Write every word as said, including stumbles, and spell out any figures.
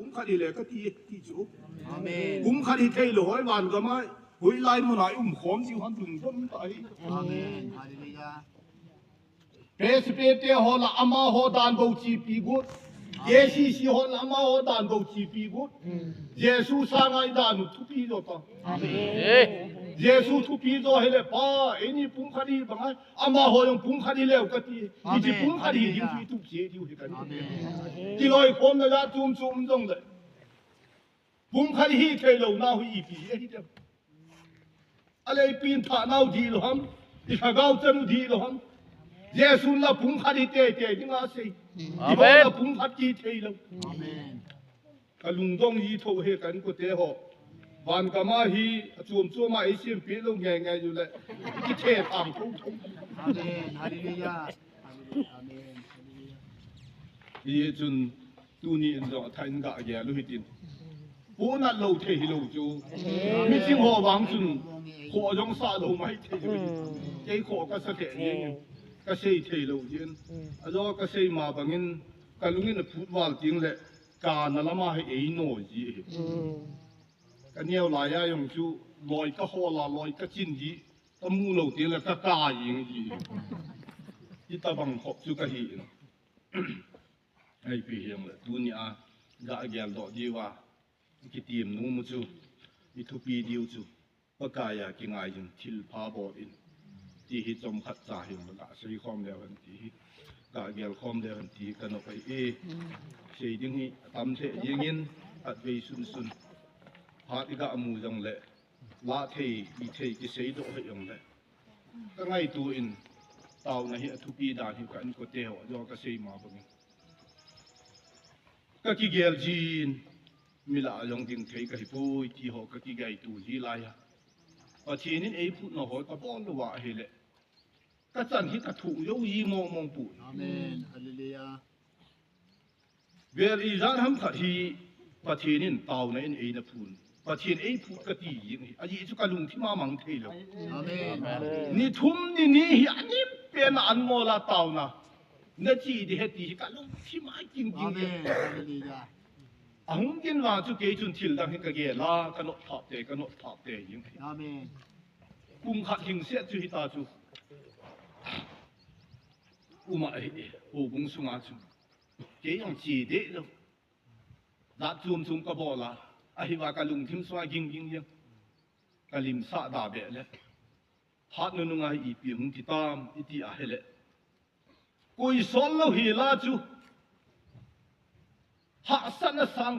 Pumkhat hile kati, ti chu. Amen. Pumkhat hithei lou hoi van gam a, hoilai mun a i umkhom jiu ham lungdon tah hi. Amen. Hallelujah. Presbyter ho lah a amaho dan bou chepi got. J C C ho lah a amaho dan bou chepi got. Jesu sanga i dan u thupi jo ta. Amen. Jesu thupi jo hile Pa, eini pumkhat hi bang a, amaho jong pumkhat hileu kati. Amen. Hiche pumkhat hi ding chu i tup che diu hi kati. Amen. Kiloikhomna jat chom chom jong le. Pumkhat hithei lou nau hi ipi ahi dem. Aleipin thahnau dihlou ham, i lhagao chanu dihlou ham. Jesun la pumkhat hi teitei dinga asei. Amen. Eiho la pumkhat kithei lou. Amen. Ka lungdong ji tho e ka inkote ho. Van gam a hi achom chom a eisempeh lou ngai ngai u le. Kithe thang tho tho. Amen. Hallelujah. Hallelujah. Amen. Hallelujah. Hichun tuni in jong athah in gah gel u hitin. Pohnat lou thei hilou chu. Miching ho vang chun khoh jong sah lou maithei u hi. Kei khoh kasa thei jeng in, kasei thei lou jin. Ajo kasei ma bangin kalung in aphut val teng le kana lama hi eino ji ahi. Kaneo lai a jong chu loi kahol a, loi kachin ji kamu lou teng le kaka jeng ji. Hitobang khop chu kahi in. Ipi hijongle tuni a gah geldoh diu a, i kitim nom u chu, i thupi diu chu, Pakai a kingai jing thilpha bol in, ti hi chomkhat cha hijongle gah seikhom leu hen ti hi, gah gelkhom leu hen ti hi ka nop ahi e. Sei ding hi atam lheh jeng in, khatvei sunsun phat i gah mu jongle, lah thei, i thei kiseidoh hih jongle, ka ngaito in, taona hi athupi dan hi ka inkote ho, jo kasei ma bangin. Ka kigel jin, mi lah a jong ding thei kahipoi, ti ho ka kingaito ji lai a. Pathen in eiphutna ho kabol lou a ahile, kachan hi kathoh jou ji mong mong poi. Amen. Hallelujah. Vel ijat ham khat hi Pathen in taona in eina phun. Pathen eiphut kati jing hi. Ajeh chu kalungthim a mang thei lou. Amen. Ni thum ni ni hi anem pen a anngol a taona nache ding ahi ti hi kalungthim a king king. Amen. Hallelujah. Ahung ding vang chu kei chun thil dang hi kagel a, kanop thap te, kanop thap te jing hi. Amen. Kum khat lhingset chu hita chu. Uma ahi, houbung sunga chu. Kei jong che deh lou. Jat chom chom kabol a. Ahivang kalungthim sunga ging ging jeng. Kalim sah da beh le. Phat nunung a hi ipi hung ti tam, iti ahile. Koi sol lou hi la chu. Hahsatna sang